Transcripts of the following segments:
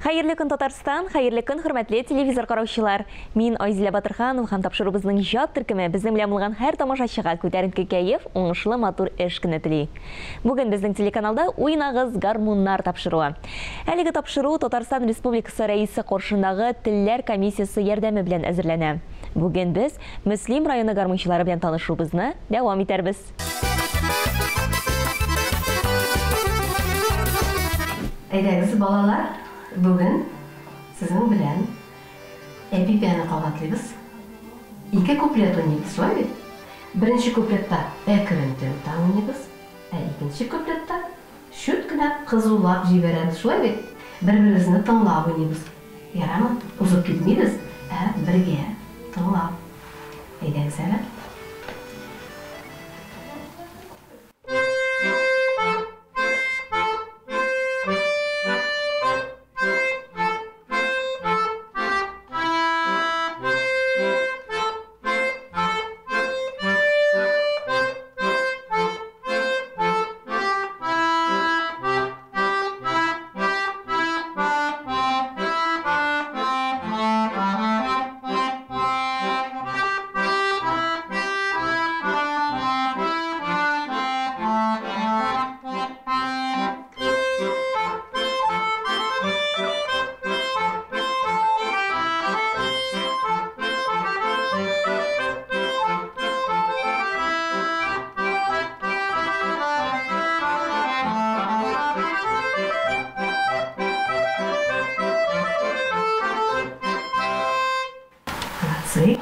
Хәерле көн, Татарстан, хәерле көн, хөрмәтле телевизор караучылар. Мин Айзилә Батырханова һәм тапшыруыбызның иҗат төркеме безнең белән булган һәр тамашачыга күтәренке кәеф, уңышлы матур эш көне тели. Бүген безнең телеканалда Уйнагыз, гармуннар тапшыруы. Әлеге тапшыру Татарстан Республикасы Рәисе каршындагы Телләр комиссиясе ярдәме белән әзерләнә. Бүген без Мөслим районы гармунчылары белән танышуыбызны дәвам итәрбез. Әйдәгез, балалар, бүген сезнең белән эпипияне кабатлыйбыз. Ике куплет уйныйбыз, шулай бит? Беренче куплетта әкрен темпта уйныйбыз, ә икенче куплетта чүт кенә кызулап җибәрәбез, шулай бит? Бер-беребезне тыңлап уйныйбыз. Ярамы? Узып китмибез, ә бергә тыңлап. Әйдәгез әле. Молодцы.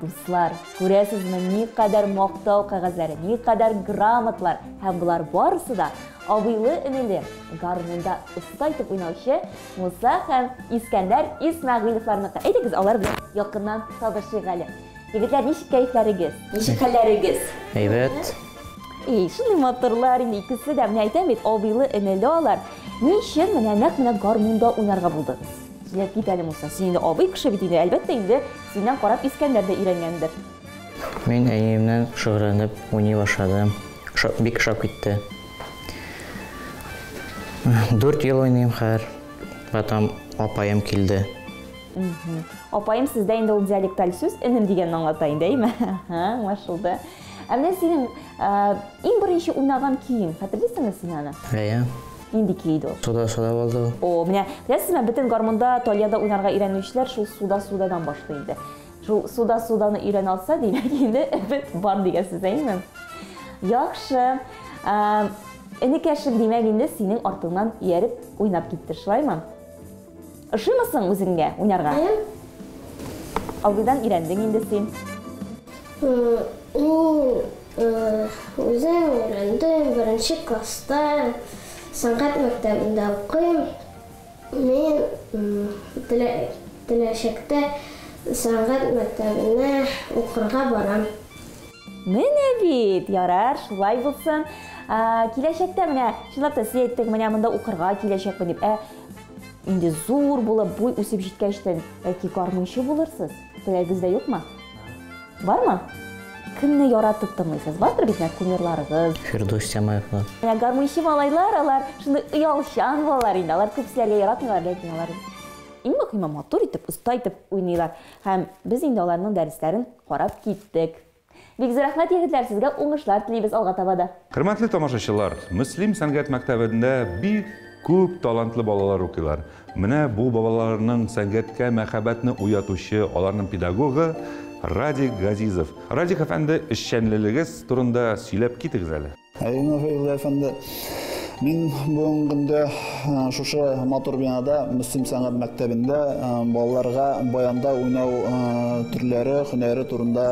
Дуслар, күрәсезме, никадәр мактау кәгазьләре, никадәр грамотлар, һәм болар барысы да абыйлы-энеле гармунда оста итеп уйнаучы Муса һәм Искәндәр Исмәгыйлевларныкы. Әйдәгез, алар белән якыннан танышыйк әле. Егетләр, ничек кәефләрегез? Ничек хәлләрегез? Әйбәт. Эй, шундый матурлар инде икесе дә. Менә әйтәм бит, абыйлы-энеле алар. Ни өчен менә нәкъ менә гармунда уйнарга булдыгыз? Сөйләп кит әле, Муса. Син инде абый кеше бит инде, әлбәттә инде синнән карап Искәндәр дә өйрәнгәндер. Мин әниемнән шөгыльләнеп уйный башладым. Бик ошап китте. Дүрт ел уйныйм хәзер. Потом апаем килде. Апаем сездә инде ул диалекталь сүз, энем дигәнне аңлата инде, әйме? Аңлашылды. Ә менә синең иң беренче уйнаган көең, хәтерлисеңме син аны? Әйе. Нинди көй иде ул? Суда-суда булды ул. О, менә беләсезме, бөтен гармунда, тальяда уйнарга өйрәнүчеләр шул суда-судадан башлый инде. Шул суда-суданы өйрәнә алса, димәк инде өмет бар дигән сүз, әйеме? Яхшы. Энекәшең, димәк инде, синең артыңнан ияреп уйнап китте, шулаймы? Ошыймы соң үзеңгә уйнарга? Әйе. Абыйдан өйрәндең инде син. Мин Үзем өйрәндем, беренче класста сәнгать мәктәбендә укыйм. Мин киләчәктә сәнгать мәктәбенә укырга барам. Менә бит, ярар, шулай булсын. Киләчәктә менә, чынлап та сез әйттек, менә монда укырга киләчәкмен дип. Ә инде зур булып, буй үсеп җиткәчтен, бәлки гармунчы булырсыз? Теләгегез дә юкмы? Бармы? Кемне яратып тыңлыйсыз? Бардыр бит менә кумирларыгыз. Фирдүс Тямаевны. Менә гармунчы малайлар, алар шундый оялчан балалар инде. Алар күп сүзләргә яратмыйлар, ләкин алар иң мөһиме матур итеп, оста итеп уйныйлар. Һәм без инде аларның дәресләрен карап киттек. Бик зур рәхмәт, егетләр, сезгә уңышлар телибез алга таба да. Хөрмәтле тамашачылар, Мөслим сәнгать мәктәбендә бик күп талантлы балалар укыйлар. Менә бу балаларның сәнгатькә мәхәббәтне уятучы, аларның педагогы Радик Газизов. Радик әфәнде, эшчәнлелегез турында сөйләп китегез әле. Әйе, Фәйзулла әфәнде, мин бүгенге көндә шушы матур бинада, Мөслим сәнгать мәктәбендә балаларга баянда уйнау төрләре, һөнәре турында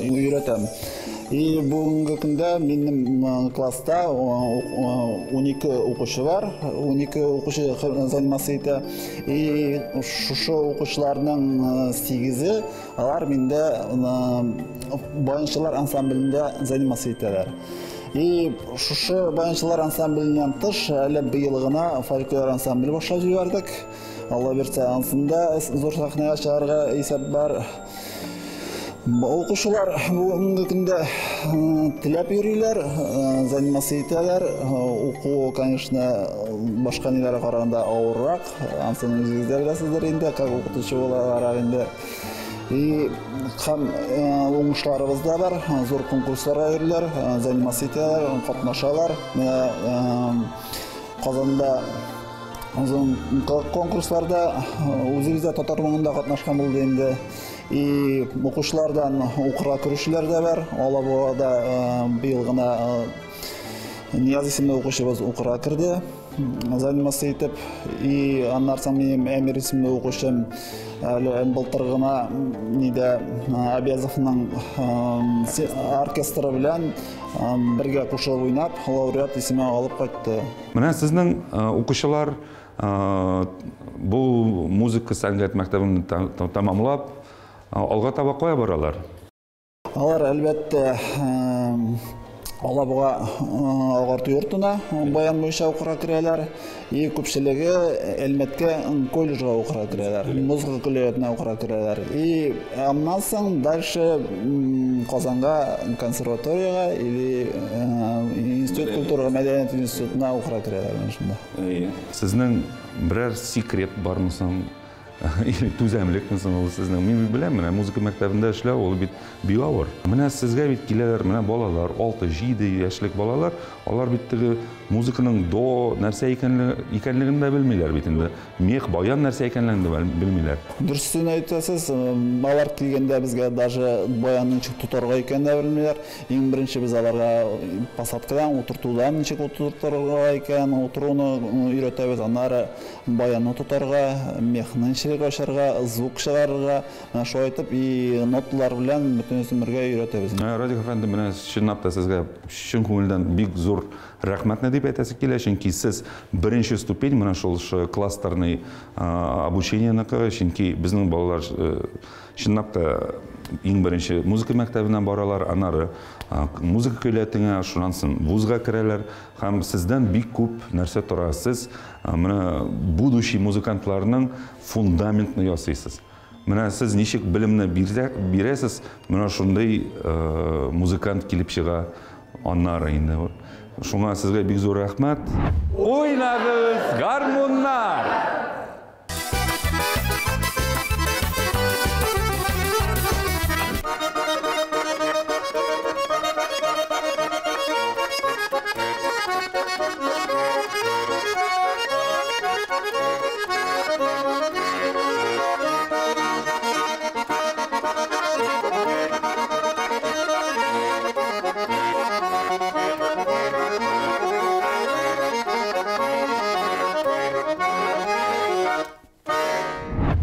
өйрәтәм. И бүгенге көндә минем класста 12 укучы бар, 12 укучы заниматься итә. И шушы укучыларның 8-е алар миндә баянчылар ансамблендә заниматься итәләр. И шушы баянчылар ансамбленнән тыш әле быел гына фольклор ансамбль башлап җибәрдек. Алла бирсә, ансында зур сәхнәгә чыгарга исәп бар. Укучылар бүгенге көндә теләп йөриләр, заниматься итәләр. Уку, конечно, башка ниләргә караганда авыррак. Ансын үзегез дә беләсездер инде, как укытучы буларак инде. И һәм уңышларыбыз да бар, зур конкурсларга йөриләр, заниматься итәләр, катнашалар. Менә Казанда озын конкурсларда үзебез дә татар моңында катнашкан булды инде. И укучылардан укырга керүчеләр дә бар. Алабугада быел гына Нияз исемле укучыбыз укырга керде, заниматься итеп. И аннан соң минем Әмир исемле укучым әле былтыр гына нидә Абязовның оркестры белән бергә кушылып уйнап, лауреат исеме алып кайтты. Менә сезнең укучылар бу музыка сәнгать мәктәбен тәмамлап, алга таба кая баралар? Алар әлбәттә Алабуга агарту йортына баян буенча укырга керәләр. И күпчелеге Әлмәткә колледжга укырга керәләр, музыка көллиятенә укырга керәләр. И аннан соң дальше Казанга консерваториягә или Институт культуры мәдәният институтына укырга керәләр менә шунда. Сезнең берәр секрет бармы соң? Или түземлекме соң ул сезнең? Мин бит беләм, менә музыка мәктәбендә эшләү ул бит бик авыр. Менә сезгә бит киләләр, менә балалар, 6-7 яшьлек балалар, алар бит теге музыканың до нәрсә икәнлеген дә белмиләр бит инде. Мех, баян нәрсә икәнлеген дә белмиләр. Дөресен әйтәсез, алар килгәндә безгә даже баянны ничек тотарга икәнен дә белмиләр. Иң беренче без аларга посадкадан, утыртудан ничек утыртырга икән, утыруны өйрәтәбез. Аннары баянны тотарга, мехны ничек ачарга, звук чыгарырга, менә шулай итеп и ноталар белән бөтенесен бергә өйрәтәбез. Радик әфәнде, менә чынлап та сезгә чын күңелдән бик зур рәхмәтне дип әйтәсе килә, чөнки сез беренче ступень менә шул кластерный обучениеныкы, чөнки безнең балалар чынлап та иң беренче музыка мәктәбенә баралар, аннары музыка көллиятенә, шуннан соң вузга керәләр һәм сездән бик күп нәрсә тора. Сез менә будущий музыкантларның фундаментны ясыйсыз. Менә сез ничек белемне бирәсез, менә шундый музыкант килеп чыга аннары инде. Шуңа сезгә бик зур рәхмәт. Уйнагыз, гармуннар!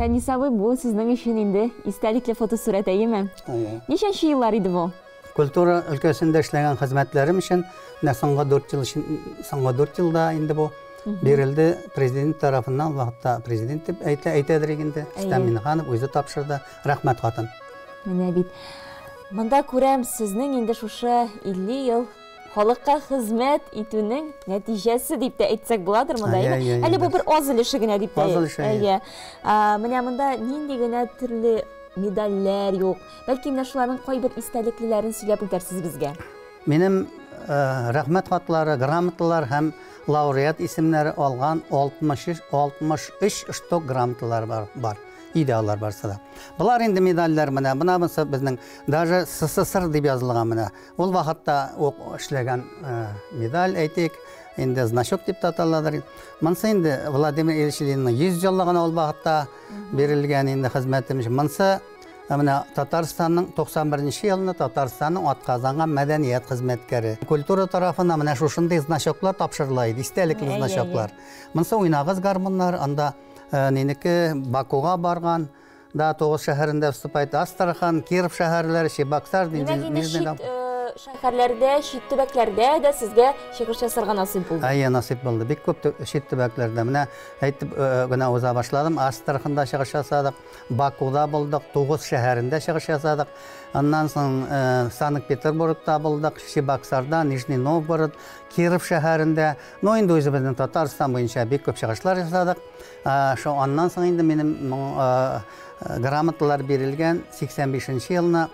Фәнис абый, бу сезнең өчен инде истәлекле фотосурәт, әйеме? Әйе. Ничәнче еллар иде бу? Культура өлкәсендә эшләгән хезмәтләрем өчен менә соңгы 4 ел өчен, соңгы 4 елда инде бу бирелде президент тарафыннан, ул вакытта президент дип әйтә, әйтәдер инде. Рөстәм Миңнеханов үзе тапшырды рәхмәт хатын. Менә бит. Монда күрәм, сезнең инде шушы 50 ел халыкка хезмәт итүнең нәтиҗәсе дип тә әйтсәк буладыр монда, әйеме? Әле бу бер аз өлеше генә дип тә. Аз өлеше. Әйе. Менә монда нинди генә төрле медальләр юк. Бәлки менә шуларның кайбер истәлеклеләрен сөйләп үтәрсез безгә. Минем рәхмәт хатлары, грамоталар һәм лауреат исемнәре алган 63 63 штук грамоталар бар. Бар. Өйдә алар барсы да. Болар инде медальләр менә. Менә монысы безнең даже СССР дип язылган менә. Ул вакытта ук эшләгән медаль әйтик, инде значок дип тә аталадыр. Монысы инде Владимир Ильич Ленинның 100 еллыгына ул вакытта бирелгән инде хезмәтем өчен. Монысы менә Татарстанның 91 елында Татарстанның атказанган мәдәният хезмәткәре. Культура тарафыннан менә шушындый значоклар тапшырыла иде, истәлекле значоклар. Монысы уйнагыз гармуннар, анда нинеке Бакуга барган, да Тугыз шәһәрендә выступает, Астрахан, Киров шәһәрләре, Чебоксар, Нижний чит шәһәрләрдә, чит төбәкләрдә дә сезгә чыгыш ясарга насыйп булды. Әйе, насыйп булды. Бик күп чит төбәкләрдә. Менә әйтеп генә уза башладым. Астраханда чыгыш ясадык, Бакуда булдык, Тугыз шәһәрендә чыгыш ясадык. Аннан соң Санкт-Петербургта булдык, Чебоксарда, Нижний Новгород, Киров шәһәрендә. Ну, инде үзебезнең Татарстан буенча бик күп чыгышлар ясадык. Шо аннан соң инде минем грамоталар бирелгән 85 елны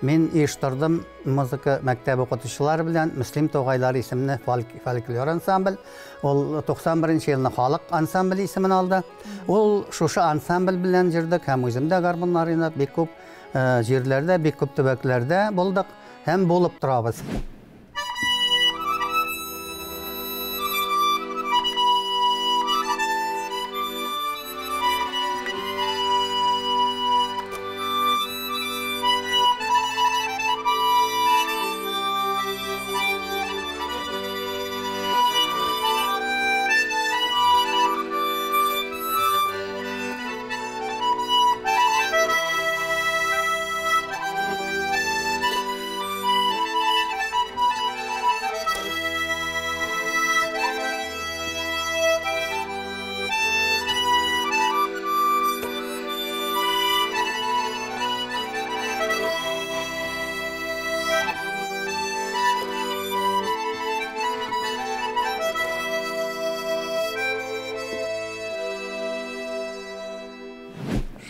мин оештырдым музыка мәктәбе укытучылары белән Мөслим тугайлары исемле фольклор ансамбль. Ул 91 елны халык ансамбле исемен алды. Ул шушы ансамбль белән җырдык һәм үзем дә гармуннар уйнап бик күп җирләрдә, бик күп төбәкләрдә булдык һәм булып торабыз.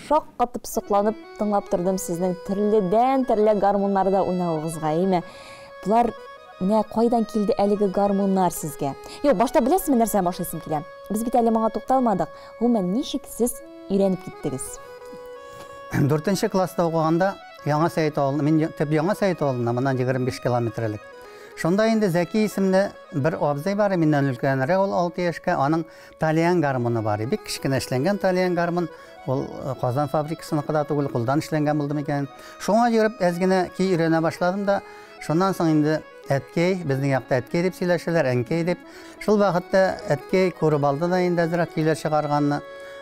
Шаккатып, сокланып тыңлап тордым сезнең төрледән төрле гармуннарда уйнавыгызга, әйме? Болар менә кайдан килде әлеге гармуннар сезгә? Юк, башта беләсезме нәрсәдән башлыйсым килә? Без бит әле моңа тукталмадык. Гомумән, ничек сез өйрәнеп киттегез? 4 класста укыганда Яңа Сәет авылы, мин төп Яңа Сәет авылында, моннан 25 километр элек. Шунда инде Зәки исемле бер абзый бар, миннән өлкәнрәк ул 6 яшькә, аның тальян гармуны бар. Бик кечкенә эшләнгән тальян гармун. Ул Казан фабрикасыныкы да түгел, кулдан эшләнгән булды микән. Шуңа йөреп әз генә көй өйрәнә башладым да, шуннан соң инде әткәй, безнең якта әткәй дип сөйләшәләр, әнкәй дип. Шул вакытта әткәй күреп алды да инде әзрәк көйләр чыгарганны.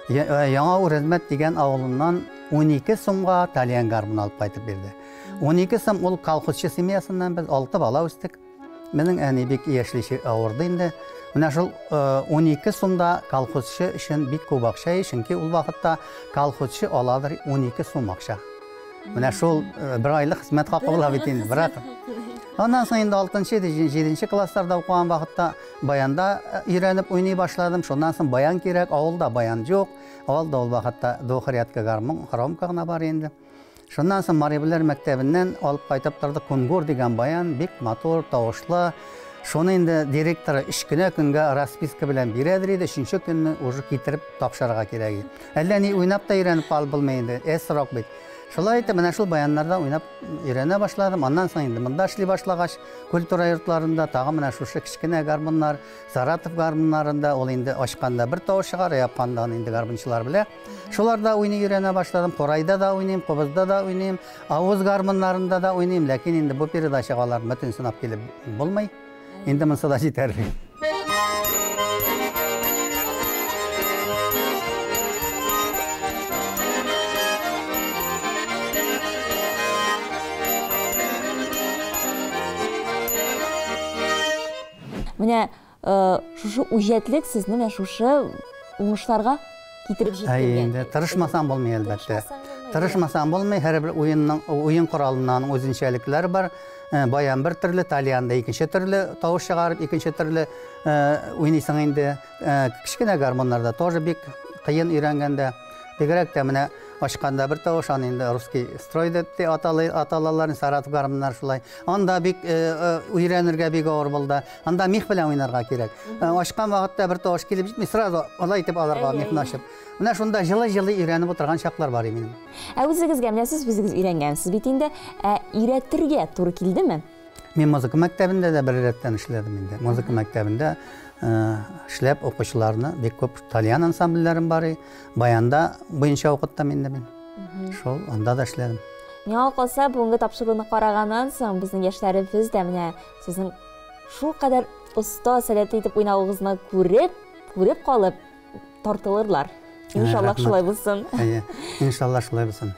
Яңа Үрәзмәт дигән авылыннан 12 сумга тальян гармун алып кайтып бирде. 12 сум ул колхозчы семьясыннан без 6 бала үстек. Минем әни бик яшьли авырды инде. Менә шул 12 сумда колхозчы өчен бик күп акча, чөнки ул вакытта колхозчы аладыр 12 сум акча. Менә шул бер айлык хезмәт хакы була бит инде, брат. Аннан соң инде 6-нчы, 7-нче классларда укыган вакытта баянда өйрәнеп уйный башладым. Шуннан соң баян кирәк, авылда баян юк. Авылда ул вакытта двухрядка гармун, хромка гына бар инде. Шуннан соң Марибелләр мәктәбеннән алып кайтып торды Кунгур дигән баян, бик матур, тавышлы. Шуны инде директоры 3 кенә көнгә расписка белән бирәдер иде, 3нче көнне уже китереп тапшырырга кирәк иде. Әллә ни уйнап та өйрәнеп калып булмый инде, әз срок бит. Шулай итеп, менә шул баяннарда уйнап өйрәнә башладым. Аннан соң инде монда эшли башлагач, культура йортларында тагы менә шушы кечкенә гармуннар, Саратов гармуннарында ул инде ачканда бер тавыш чыгара, япканда аны инде гармунчылар белә. Шуларда уйный өйрәнә башладым. Курайда да уйныйм, кубызда да уйныйм, авыз гармуннарында да уйныйм, ләкин инде бу передачага алар бөтен сынап килеп булмый. Инде монысы да җитәрлек. Менә шушы үҗәтлек сезне менә шушы уңышларга китереп җиткергән. Инде тырышмасаң булмый, әлбәттә. Тырышмасаң булмый, һәрбер уенның уен коралының үзенчәлекләре бар. Баян бер төрле, тальянда икенче төрле тавыш чыгарып, икенче төрле уйныйсың инде. Кечкенә гармоннарда тоже бик кыен өйрәнгәндә. Бигрәк тә менә ачканда бер тавыш, аны инде русский строй дип аталалар, Саратов гармоннар шулай. Анда бик өйрәнергә бик авыр булды. Анда мих белән уйнарга кирәк. Ачкан вакытта бер тавыш килеп җитми, сразу алай итеп алырга михны ачып. Менә шунда җылы-җылы өйрәнеп утырган чаклар бар минем. Ә үзегезгә, менә сез үзегез өйрәнгәнсез бит инде, ә өйрәтергә туры килдеме? Мин музыка мәктәбендә дә бер рәттән эшләдем инде. Музыка мәктәбендә эшләп укучыларны бик күп тальян ансамбльләрем бар, баянда буенча укыттым инде мин. Шул, анда да эшләдем. Миңа калса, бүгенге тапшыруны караганнан соң безнең яшьләребез дә менә сезнең шул кадәр оста, сәләтле итеп уйнавыгызны күреп, күреп калып тартылырлар. Иншаллах шулай булсын. Әйе, иншаллах шулай булсын.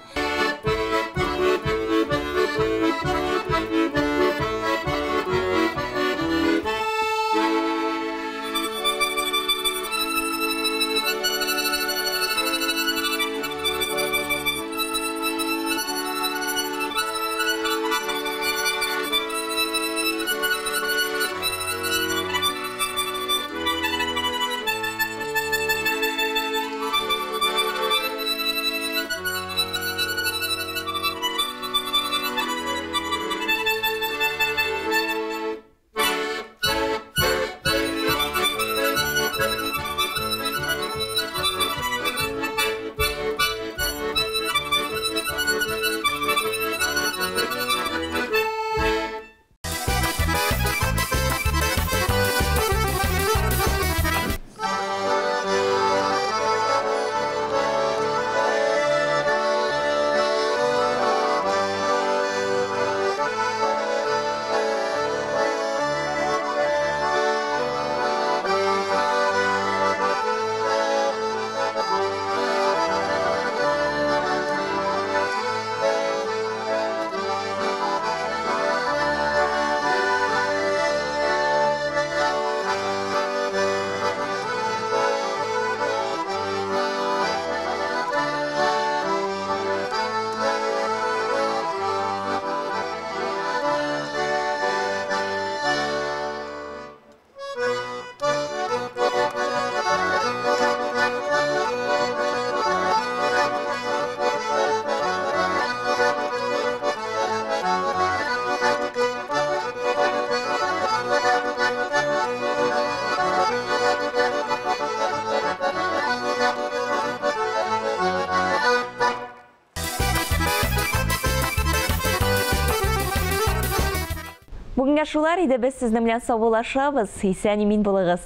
Бүгенгә шулар иде, без сезнең белән саубуллашабыз. Исән-имин булыгыз.